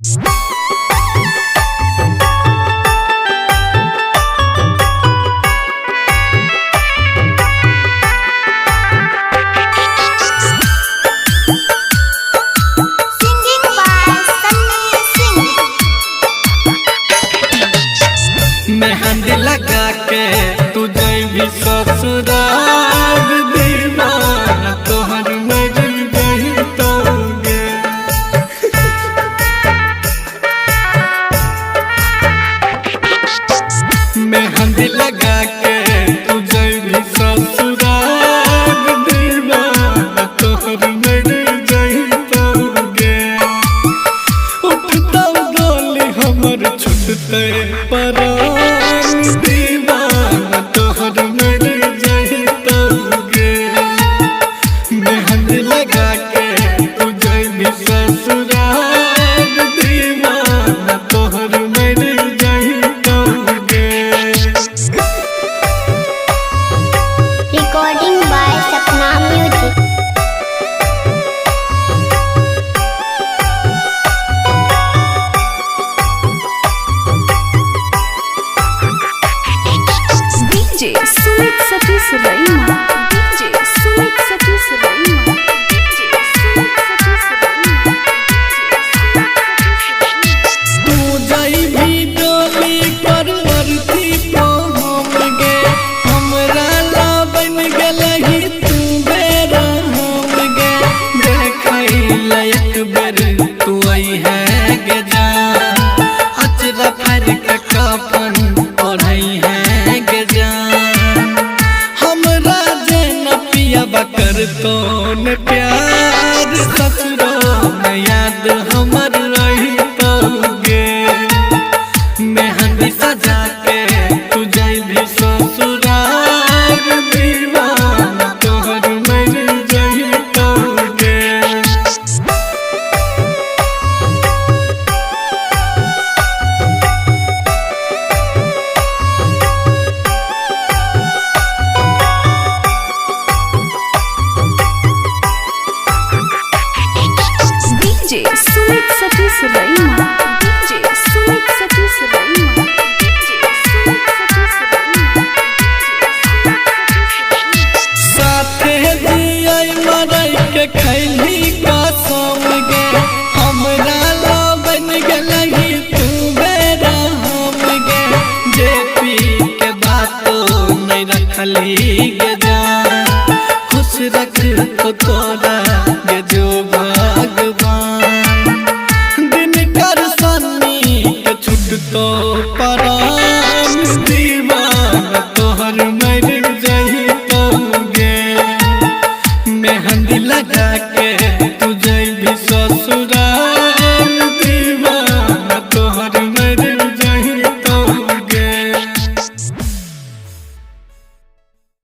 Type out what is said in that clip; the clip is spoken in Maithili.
Singing by Sunny Singh. Mehndi लगा के तू जैबी ससुराल दीवाना तोहर मर गई तोगे। मेहंदी लगा के तू जैबी ससुराल दीवाना तोहर मर गई तोगे। उठता गोली हमर छुटते परान दीवाना तोहर मर जइतोगे। मेहंदी लगा के तू जइबी ससुराल दीवाना तोहर मर जइतोगे। Recording by Sapna Music. DJ Sumit Satish Raima. DJ Sumit Satish Raima. DJ Sumit Satish Raima. तू जाइबी डोली पर अर्थी पहुँच गे, हमरा ला बन गेलही तू बेरा हम गे। देखै एक बेर तू अइहे गे जान, अचरा फाड़ के कफन ओढ़ै है गे जान। हमरा जे न पियाबा करतो ने प्यार, ससुरो में याद हमर रही गे। मेहंदी सजा के तू जइबी ससुराल दीवाना तोहर मर जइतोगे। DJ Sumit Satish Raima. DJ Sumit Satish Raima. DJ Sumit Satish Raima. साथे जियै मरै के खैली कसम गे, हमरा ला बन गेलही तू बेरा हम गे। जे पी के बात नहीं रखली गे जान, खुश रख तो तोरा गे जो भगवान। दिन कर सन्नी के छुटतो परान दीवाना तोहर मर जइतोगे। मेहंदी लगा